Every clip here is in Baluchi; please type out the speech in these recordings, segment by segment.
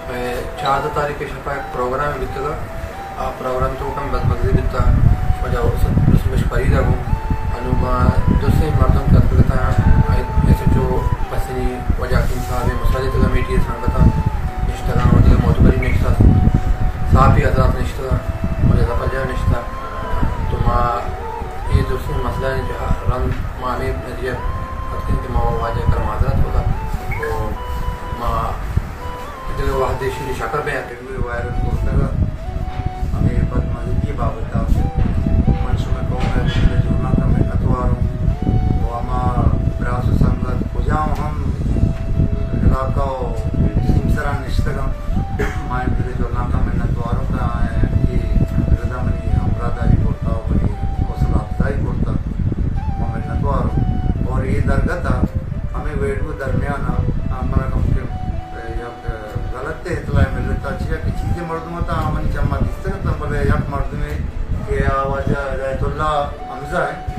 چاردہ تاریخ ءِ شپ ءَ یک پروگرامے بیتگ ءَ، آ پروگرام ءِ توک ءَ بس مگزی بیتگ ءَ، واجہ حسن، حسن بخش فرید ءَ گوں انوں ما درسیں مردم کہ اتکگ اتاں، ایس ایچ او پسنی واجہ حکیم صاحب ءِ مساعدت ءَ کمیٹی ءِ سنگتاں نشتگ ءَ، واجہ معتبری نشتگ، صحافی حضرات نشتگ ءَ، واجہ ظفر جان نشتگ، تو ما اے درسیں مسئلہ ءِ جہا رند ما ہمے نتیجہ اتکیں کہ ما واجہ ءِ کرا معذرت کتگ ءُ ما دل ءِ وہد ءَ شری شکر بیان۔ ریڈیو ءَ وائرل کرتگ ءَ ہمے بدمزگی ءِ بابت ءَ من شمئے قوم ءِ دل ءِ جہلانک ءَ منت وار اوں ءُ ہما براس ءُ سنگت کجام ہم علاقہ ءُ سیمسر ءَ نشتگ اَنت، ما آیانی دل ءِ جہلانک ءَ منت وار اوں کہ آیاں اے رد ءَ منی ہمراہداری کرتگ ءُ منی حوصلہ افزائی کرتگ، ما منت وار اوں۔ اور اے درگت ءَ ہمے ویڈیو ءِ درمیان ءَ من ءَ کمکے یک غلطیں اطلاعے ملتگ، چیا کہ چیزے مردم اتاں، آ منی چم ءَ دیستگ اتاں، بلے یک مردمے کہ آ واجہ ہدایت اللہ حمزہ اِنت،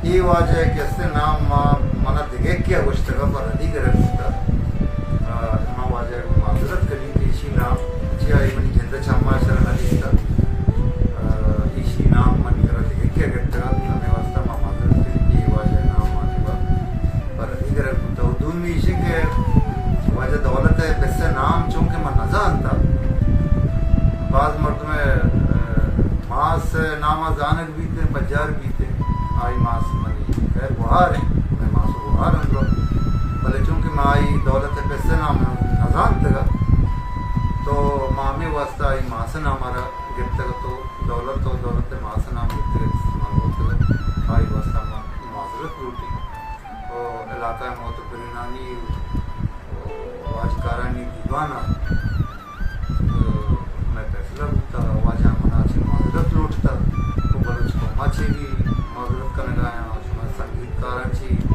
اے واجہ ءِ کہ استیں نام ما، من ءَ دگہ یکے ءَ گوشتگ ءَ پہ ردی گرگ بوتگ۔ آ، ما واجہ ءَ گوں معذرت کنیں کہ ایشی نام، چیا اے منی جند ءِ چم ءَ ایشرا نہ دیستگ۔ آ، ایشی نام منی کرا دگہ یکے ءَ گپتگ ات، ہمے واسطہ ما معذرت کنیں کہ اے واجہ ءِ نام ما دیما پہ ردی گرگ بوتگ۔ ءُ دومی ایشی کہ واجہ دولت ءِ پس ءِ نام چونکہ من نہ زانتگ، باز مردم ءِ، آ، ماس ءِ نام ءَ زانگ بیت، پجار بیت، آئی ماس منی خیر گوہار اِنت، مئے ماس ءُ گوہار اِنت، بلے چونکہ ما آئی دولت ءِ پس ءِ نام نہ زانتگ ات، تو ما ہمے واسطہ آئی ماس ءِ نام ءَ را گپتگ ات ءُ دولت ءُ دولت ءِ ماس ءِ نام گپتگ ات، استعمال کرتگ ات، آئی واسطہ ما معذرت لوٹیں۔ ءُ علاقہ ءِ معتبرینانی ءُ واجکارانی دیوان ءَ، ءُ مئے فیصلہ بوتگ، واجہ ءَ من ءَ چہ معذرت لوٹتگ، ءُ بلوچ قوم ءَ چہ بھی معذرت کنگ ءَ آں، شمئے سنگیتکاراں چہ،